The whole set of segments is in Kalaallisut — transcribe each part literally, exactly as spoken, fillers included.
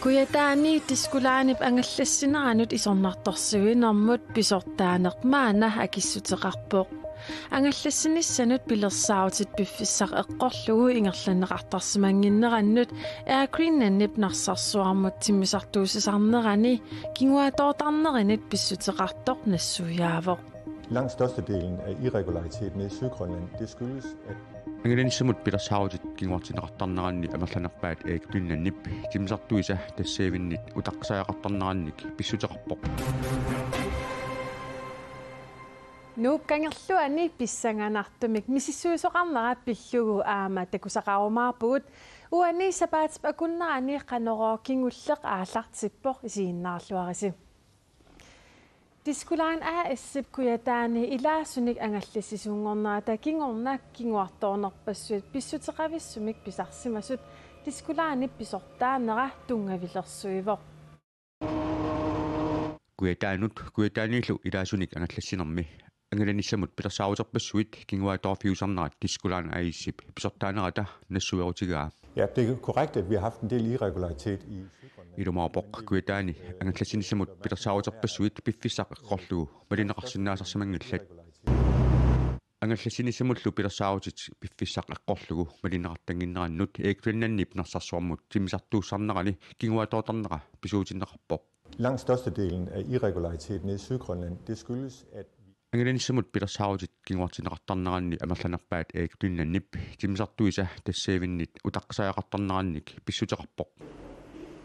Kujataani Disko Linep angallassineranut isornartorsiuinermut pisortaaneq maanna akissuteqarpoq. Angallassinissanut pilersaarutit piffissaq eqqorlugu ingerlanneqartarsimannginnerannut Air Greenlandip Narsarsuarmut timmisartuussisarnerani kinguaattoortarnerinit pissuteqartoq nassuiaavoq. Langt størstedelen af irregulariteterne i Sydgrønland, det skyldes, at Angalanissamut pilersaarutit kinguartinneqartarneranni amerlanerpaat Air Greenlandip timmisartuisa tassaavinnit utaqqisariaqartarnerannik pissuteqarpoq. Nuuk kangerluani pissanganartumik misissuisoqarnera pillugu aamma takusaqarumaarpugut. Uani sapaatip akunnerani Qanorooq kingulleq aallartippoq, isiginnaarluarisi. Disko Line A/S-ip Kujataani ilaasunik angallassisunngornerata kingorna kinguartoornerpassuit pissuteqavissumik pisarsimasut Disko Linep pisortaanera tunngavilersuivoq. Kujataanut, Kujataaniillu ilaasunik angallassinermi angalanissamut pilersaaruterpassuit kinguaattoorfiusarnerat Disko Line A/S-ip pisortaanerata nassuerutigaa. Ja, det er korrekt, at vi har haft en del irregularitet i Sydgrønland. Ilumoorpoq Kujataani angallassinissamut pilersaaruterpassuit piffissaq eqqorlugu malinneqarsinnaasarsimanngillat. Angallassinissamullu pilersaarutit piffissaq eqqorlugu malinneqartannginnerannut Air Greenlandip Narsarsuarmut timmisartuussisarnerani kinguaattoortarnera pisuutinneqarpoq. Langt størstedelen af irregulariteterne i Sydgrønland, det skyldes, at Angalanissamut pilersaarutit kinguartinneqartarneranni amerlanerpaat Air Greenlandip timmisartuisa tassaavinnit utaqqisariaqartarnerannik pissuteqarpoq.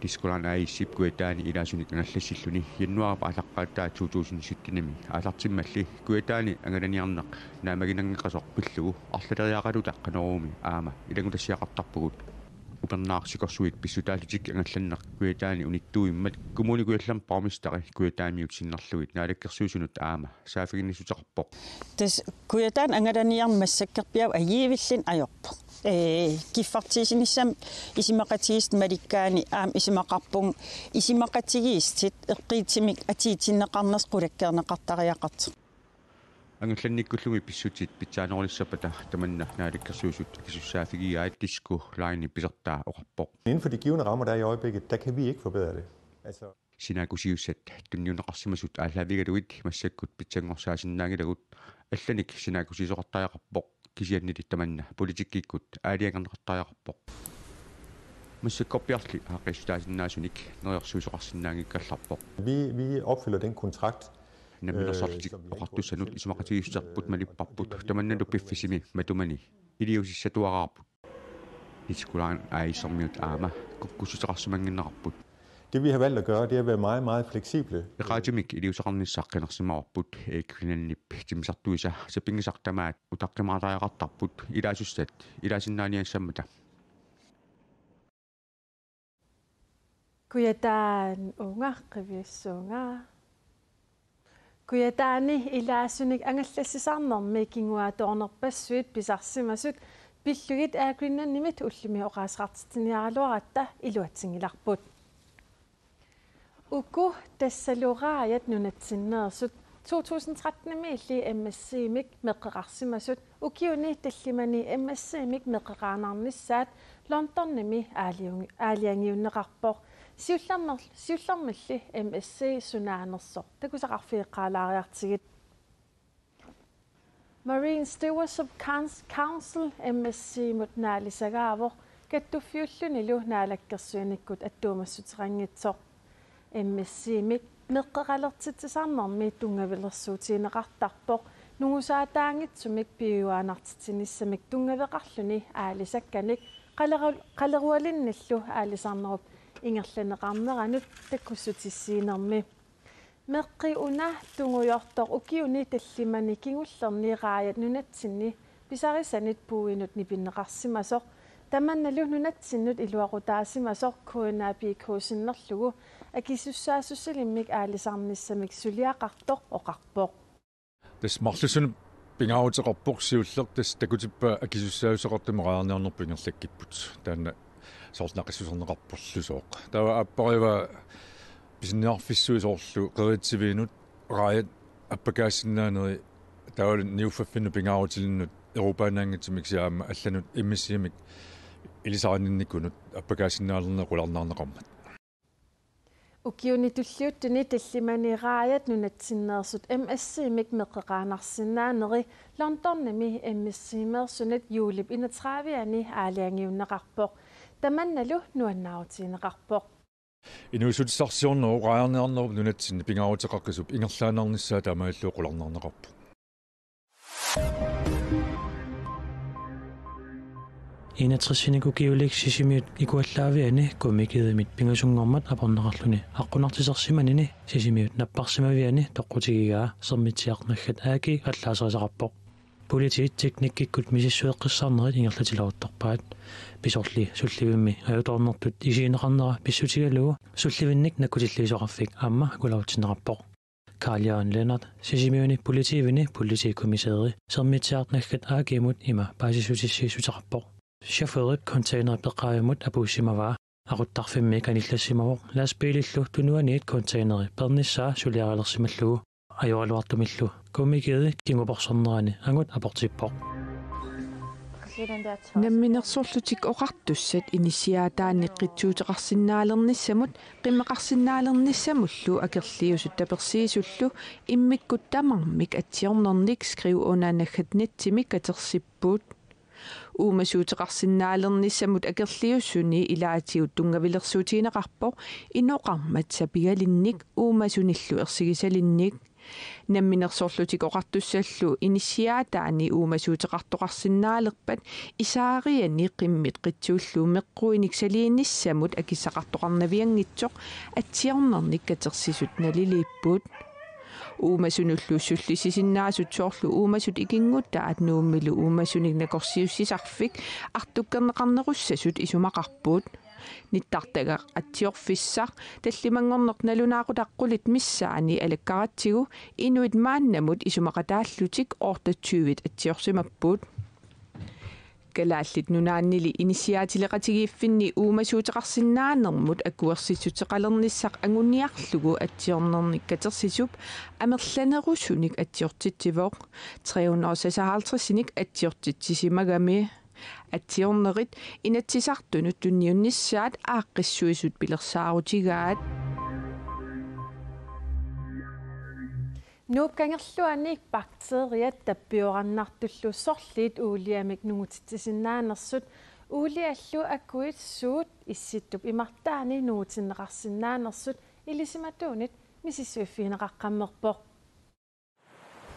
Disko Line A/S-ip Kujataani ilaasunik angallassilluni januaarip aallaqqaataata to tusind syttenimi aallartimmalli Kujataani angalaniarneq naammaginanngeqasoq pillugu arlaleriarluta Qanoruumi aamma ilanngutassiaqartarpugut. Upernaaq sikorsuit pissutaallutik angallanneq Kujataani unittuuimmat Kommune Kujallermi borgmesteri Kujataamiut sinnerlugit Naalakkersuisunut aamma saaffiginnissuteqarpoq. Tassa Kujataani angalaniarneq massakkorpiaq ajivilluni ajorpoq. Ee, kiffartuussinissamut isumaqatigiissut malikkaanni aamma isumaqarpunga isumaqatigiissutit eqqiitsunik atuutsinneqarnersut qulakkeerneqartariaqartoq. Angallannikkullumi pissutsit pitsaanerulissappata tamanna Naalakkersuisut akisussaaffigigaat Disko Linep pisortaa oqarpoq. Inden for de givne rammer, der er i øjeblikket, der kan vi ikke forbedre det. Altså, Sinaakkusiussat tunniunneqarsimasut aallaavigalugit massakkut pitsanngorsaasinnaanngilagut, allanik sinaakkusiisoqartariaqarpoq, kisiannili tamanna politikkikkut aalajangerneqartariaqarpoq. Massakkorpiarli aaqqiissutaasinnaasunik neriorsuisoqarsinnaanngikkallarpoq. Vi, vi opfylder den kontrakt. Namminersorlutik oqartussanut isumaqatigiissuterput malipparput, tamannalu piffissami matumani iliuusissatuaraarput. Disko Line A/S-ermiut aamma kukkussuteqarsimannginnerarput. Det vi har valgt at gøre, det er at være meget, meget fleksible. Eqaatsumik iliuuseqarnissaq qinersimavarput. Air Greenlandip timmisartuisa sapinngisaq tamaat utaqqimaatariaqartarput, ilaasussat ilaasinnaaniassammata. Kujataani uunga qiviassuunga. Kujataani ilaasunik angallassisarnermi kinguaattoornerpassuit pisarsimasut pillugit Air Greenlandimit ullumi oqaaseqartitsiniaraluaratta iluatsinngilarput. Uku tassalu raajat nunatsinneersut to tusind tretten-imiilli M S C-mik meqqeqarsimasut ukiuni tallimani M S C-mik meqqeqaannarnissaat Londonimi aaliung-, aalajangiunneqarpoq. Siullerner-, siullermilli M S C sunaanersoq takusaqarfigeqqaalaariartigit. Marine Stewardship Cons-, Council M S C-mut naalisagaavoq, kattuffiullunilu naalakkersuinikkut attuumassuteqanngitsoq. M S C-mik meqqeqalertitsisarnermi tunngavilersuutigineqartarpoq nungusaataanngitsumik piujuaannartitsinissamik tunngaveqarluni aalisakkanik qaleru-, qalerualinnillu aalisarnerup ingerlanneqarneranut takussutissiinermi. Meqqi una tungujortoq ukiuni tallimani kingullerni raajat nunatsinni pisarisanit puuinut nipinneqarsimasoq, tamannalu nunatsinnut iluaqutaasimasoq K N A B K sinnerlugu akisussaassussilimmik aalisarnissamik suliaqartoq oqarpoq. Tassa marlussunut pingaaruteqarpoq siulleq, tassa takutippaa akisussaassaqartumik raajarniarnerput ingerlakkipput. Taanna soorlu naqissuserneqarporlusooq. Taava aappariva pisiniarfissuit soorlu qeritsiviinut raajat appakaassinnaaneri, taavalu niuffaffinnut pingaarutilinnut Europaannaanngitsumik kisianni aamma allanut M S C-mik ilisarininnikunut appakaassinnaallernera qularnaarneqarmat. Ukiuni tulliuttuni tallimani Raajat nunatsinneersut M S C-mik meqqeqaannarsinnaaneri Londonimi M S C-meersunit juulip enogtredive-ani aalajangiunneqarpoq. Tamannalu nuannaarutigineqarpoq. Inuussutissarsiornerup raajarniarnerup nunatsinni pingaaruteqaqqisup ingerlaannarnissaa taamaalillugu qularnarneqarpoq. Enogtresinik ukiulik Sisimiut ikuallaaviani komikiimit pingasunngormat aporneqarluni aqqunartisersimanini Sisimiut napparsimaviani toqqutigigaa Sermitsiaq.gl allaaserisaqarpoq. Politiit teknikkikkut misissueqqissaarnerit ingerlatileruttorpaat. Pisorli sullivimmi ajutoornertut isigineqarnera pissutigalugu sullivinnik nakkutilliisoqarfik aamma akularutinneqarpoq. Karl Jørgen Lennert, Sisimiuni politiivini politikommissæri, Sermitsiaq.gl-imut ima paasissutissiissuteqarpoq. Chaufførit containerip peqqaavimmut apuussimavaa. Aquttarfimmi kanillassimavoq lastbiilillu tunuaniit containeri peernissaa suliarilersimallugu. Ajoraluartumillu komikiimi kinguporsornerani angut aportippoq. Namminersorlutik Oqartussat inissiaataannik qitsuuteqarsinnaalernissamut, qimmeqarsinnaalernissamullu akerliusut tapersiisullu immikkut tamarmik atsiornernik Skriv under.gl-imi katersipput. Uumasuuteqarsinnaalernissamut akerliusuni ilaatigut tunngavilersuutigineqarpoq inoqarmat sapigalinnik uumasunillu ersigisalinnik. Namminersorlutik Oqartussallu inissiaataani uumasuuteqartoqarsinnaalerpat isaariani qimmit qitsuullu meqquinik saliinissamut akissaqartoqarnavianngitsoq atsiornernik katersisut naliliipput. Uumasunullu sullissisinnaasut soorlu uumasut ikinngutaat Nuummilu uumasunik nakorsiussisarfik artukkerneqarnerussasut isumaqarput. Nittartagaq atsiorfissaq tallimanngorneq nalunaaqutaq qulit missaanni alakkaratsigu inuit maannamut isumaqataallutik otteogtyve atsiorsimapput. Kalaallit Nunaannili inissiaatileqatigiiffinni uumasuuteqarsinnaanermut akuersissuteqalernissaq anguniarlugu atsiornernik katersisup amerlanerusunik atsiortitsivoq, tre hundrede og seksoghalvtreds-inik atsiortitsisimagami. Atsiornerit Inatsisartunut tunniunnissaat aaqqissuisut pilersaarutigaat. Nuup Kangerluani bakteriat tappiorannartullu sorliit uuliamik nungutitsisinnaanersut uuliallu akuit suut Issittup imartaani nungutinneqarsinnaanersut ilisimatuunit misissuiffigineqaqqammerpoq.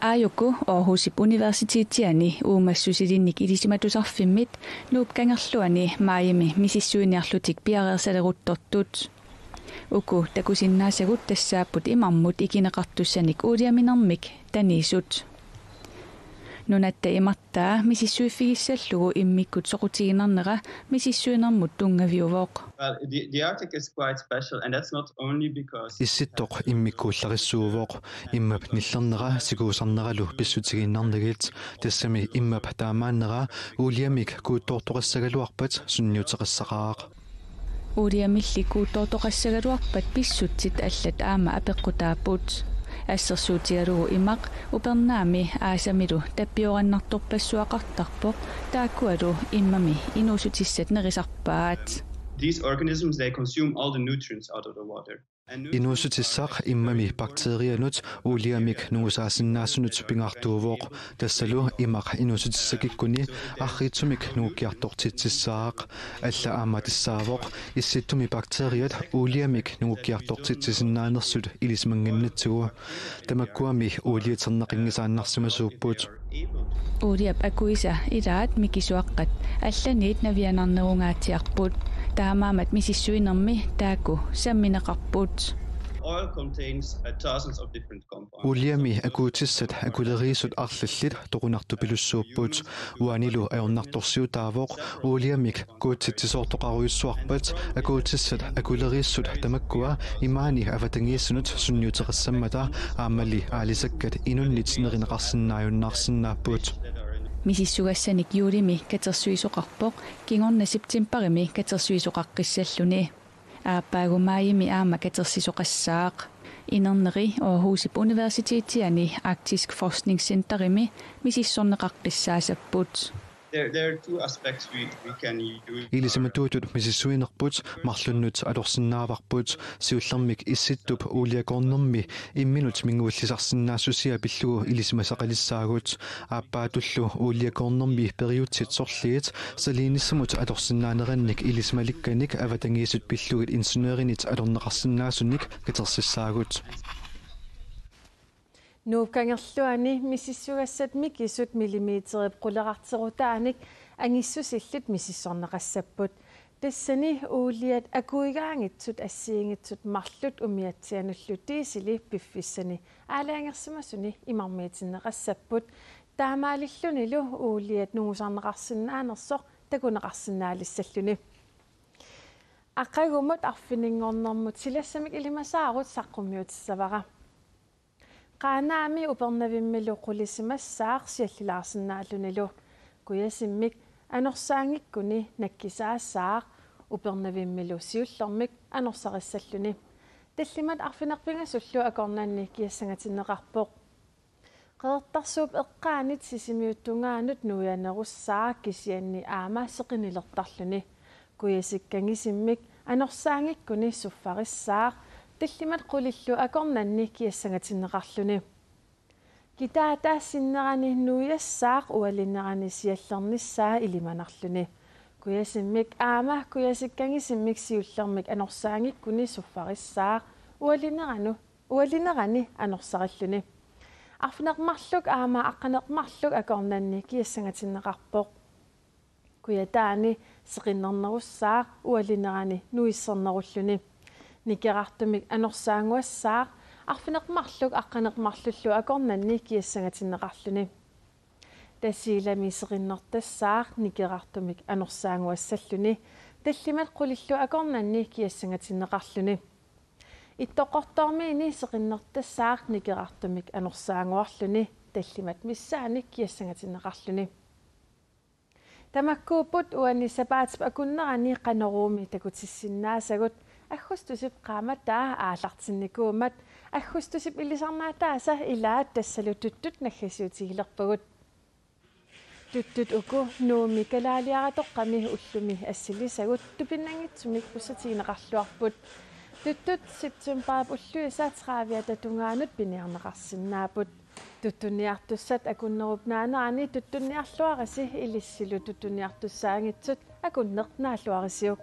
Aajuku Aarhusip Universitetiani uumassusilinnik ilisimatusarfimmit Nuup Kangerluani maajimi misissuiniarlutik piareersaleruttortut. Uku takusinnaasagut tassaapput imarmut ikineqartussanik uuliaminermik taniisut. Nunatta imartaa misissuiffigissallugu immikkut soqutiginarnera misissuinermut tunngaviuvoq. Well, the, the Arctic is quite special, and that's not only because Issittoq immikkuullarissuuvoq, immap nillernera sikuusarneralu pissutigiinnarnagit, tassami immap taamaannera uuliamik kuuttoortoqassagaluarpat sunniuteqassaqaaq. Uuliamilli kuuttoortoqassagaluarpat pissutsit allat aamma apeqqutaapput. Assersuutigalugu imaq upernaami aasamilu tappiorannartorpassuaqartarpoq, taakkualu immami inuussutissat nerisarpaat. These organisms, they consume all the nutrients out of the water. Inuussutissaq immami bakterianut uuliamik nungusaasinnaasunut pingaartuuvoq, tassalu imaq inuussutissakkikkuni arriitsumik nungukkiartortitsissaaq. Alla aamma tassaavoq Issittumi bakteriat uuliamik nungukkiartortitsisinnaanersut ilisimannginnatsigu. Tamakkuami uuliaterneqanngisaannarsimasuupput. Uuliap akuisa ilaat mikisuaqqat allaniit navianarnerungaatsiarput. Taamaammat misissuinermi taakku sammineqarput. Oil contains, uh, thousands of different compounds. Uuliami akuutissat akuleriissut arlallit toqunartupilussuupput. Uanilu ajornartorsiutaavoq uuliamik kuutsitsisoortoqarujussuarpat akuutissat akuleriissut tamakkua imaani avatangiisinut sunniuteqassammata aammali aalisakkat inunnit nerineqarsinnaajunnaarsinnaapput. Misissugassanik juulimi katersuisoqarpoq kingorna septembarimi katersuisoqaqqissalluni. Aappaagu maajimi aamma katersisoqassaaq. Inerneri Aarhusip Universitetiani Arktisk Forskningscenterimi misissorneqaqqissaasapput. There, there are two aspects we, we can use. Ilisimatuutut misissuinerput marlunnut atorsinnaavarput. Siullermik Issittup uuliakoornermi imminut mingullisarsinnaassusia pillugu ilisimasaqalissaagut. Aappaatullu uuliakoornermi periutsit sorliit saliinissamut atorsinnaanerannik ilisimalikkanik avatangiisut pillugit ingeniørinit atorneqarsinnaasunik katersissaagut. Nuup kangerluani misissugassat mikisut millimeterip qulerarterutaanik angissusillit misissorneqassapput. Tassani uuliat akuigaanngitsut assigiinngitsut marluk umiatsianullu dieseli piffissani aalajangersimasuni imarmiitinneqassapput. Taamaalillunilu uuliat nungusarneqarsinnaanersoq takuneqarsinnaalissalluni. Aqagumut arfininngornermut silassamik ilimasaarut saqqummiutissavara. Qaanaami Upernavimmilu qulisimassaaq siallilaarsinnaallunilu. Kujasimmik anorsaanngikkuni nakkisaassaaq Upernavimmilu siullermik anorsarissalluni. Tallimat arfineq-pingasullu akornanni kiassangatinneqarpoq. Qeqertarsuup eqqaanit Sisimiut tungaanut nuianerussaaq kisianni aamma seqinnilertarluni. Kujasikkangisimmik anorsaanngikkuni suffarissaaq tallimat qulillu akornanni kiassangatinneqarluni. Kitaata sinnerani nuiassaaq ualinerani siallernissaa ilimanarluni. Kujasimmik aamma kujasikkangisimmik siullermik anorsaanngikkuni suffarissaaq ualineranu ualinerani anorsarilluni. Arfineq-marluk aamma aqqaneq-marluk akornanni kiassangatinneqarpoq. Kujataani seqinnernerussaaq ualinerani nuissernerulluni. Nikerartumik anorsaannguassaaq arfineq-marluk aqqaneq-marlullu akornanni kiassangatinneqarluni. Tasiilami seqinnertassaaq nikerartumik anorsaannguassalluni tallimat qulillu akornanni kiassangatinneqarluni. Ittoqqortoormiini seqinnertassaaq nikerartumik anorsaannguarluni tallimat missaannik kiassangatinneqarluni. Tamakkuupput uani sapaatip akunnerani Qanoruumi takutissinnaasagut. Aggustusip qaammataa aallartinnikuummat aggustusip ilisarnaataasa ilaat tassalu tuttut naggasiutigilerpagut. Tuttut uku Nuummi kalaaliaratoqqami ullumi assilisagut tupinnanngitsumik ussatigineqarluarput. Tuttut septembarip ulluisa trediviata tungaanut piniarneqarsinnaapput. Tuttunniartussat akunnerup naanerani tuttunniarluarisi ilissilu tuttunniartussaanngitsut akunneq naalluarisiuk.